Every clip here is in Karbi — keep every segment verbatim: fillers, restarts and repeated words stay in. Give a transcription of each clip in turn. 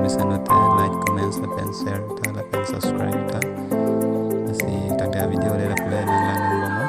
Senote like, comment, lapen share ta, lapen subscribe ta. Lasi tangte video le lapu le nanglang nang bomo.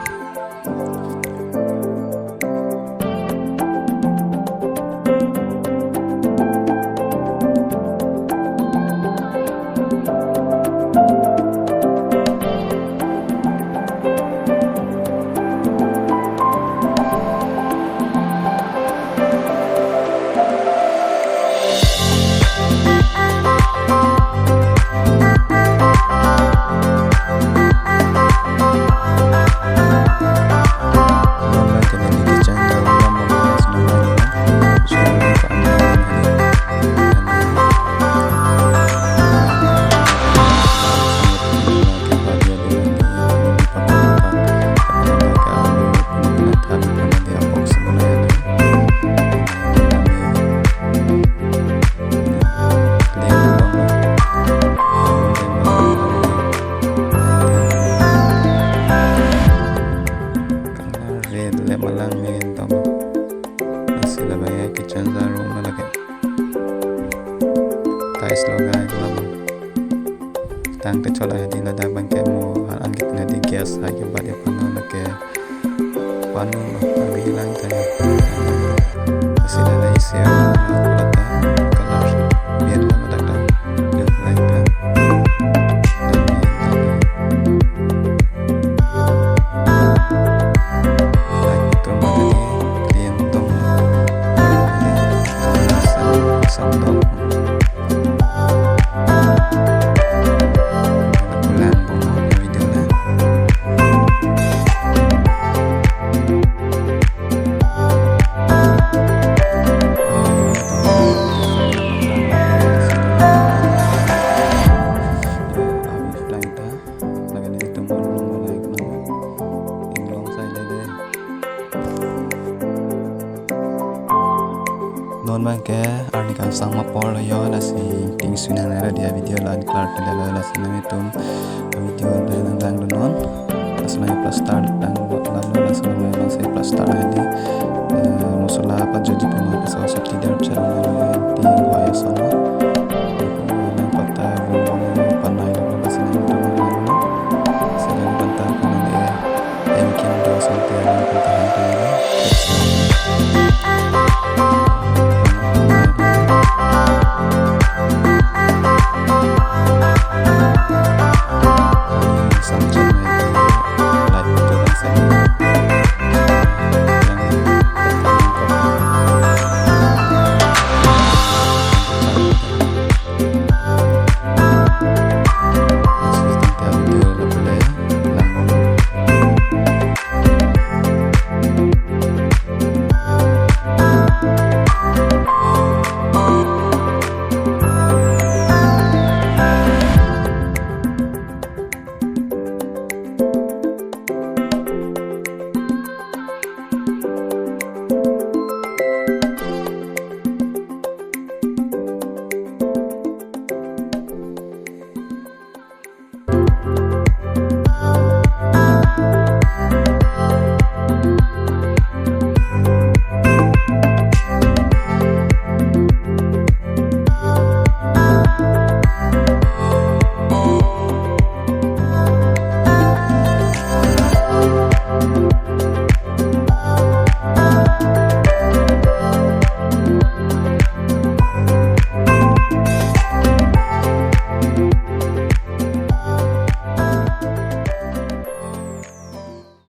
Red le malang me tong. Lasi labang ya kitchen room na lake. Tiles lo guys, labang. Tangte chola hedi ladak abang ke mo an an kitin hedi gas hai ke bat ya pano lake. Panu lo, kami hilang tanya. Lasi la isi ya, lata, color, biar lama dak dak. Yuk, like, dak. Like, tum, tadi, klien, tum. Sam, sam, tum. Ulang, pokok video na. Non abang ke arni kangsam apor lo yo, lasi ingting sui nangnai lo dia video la-an klar ke lo, lasi nanglitum video le nanglang lo non. Lasi nang plaster lang buat lang lo, lasi nang lang si plaster hedi, eh, mosola apa jadi pemakai saus tidak channel lo, ting waya sana.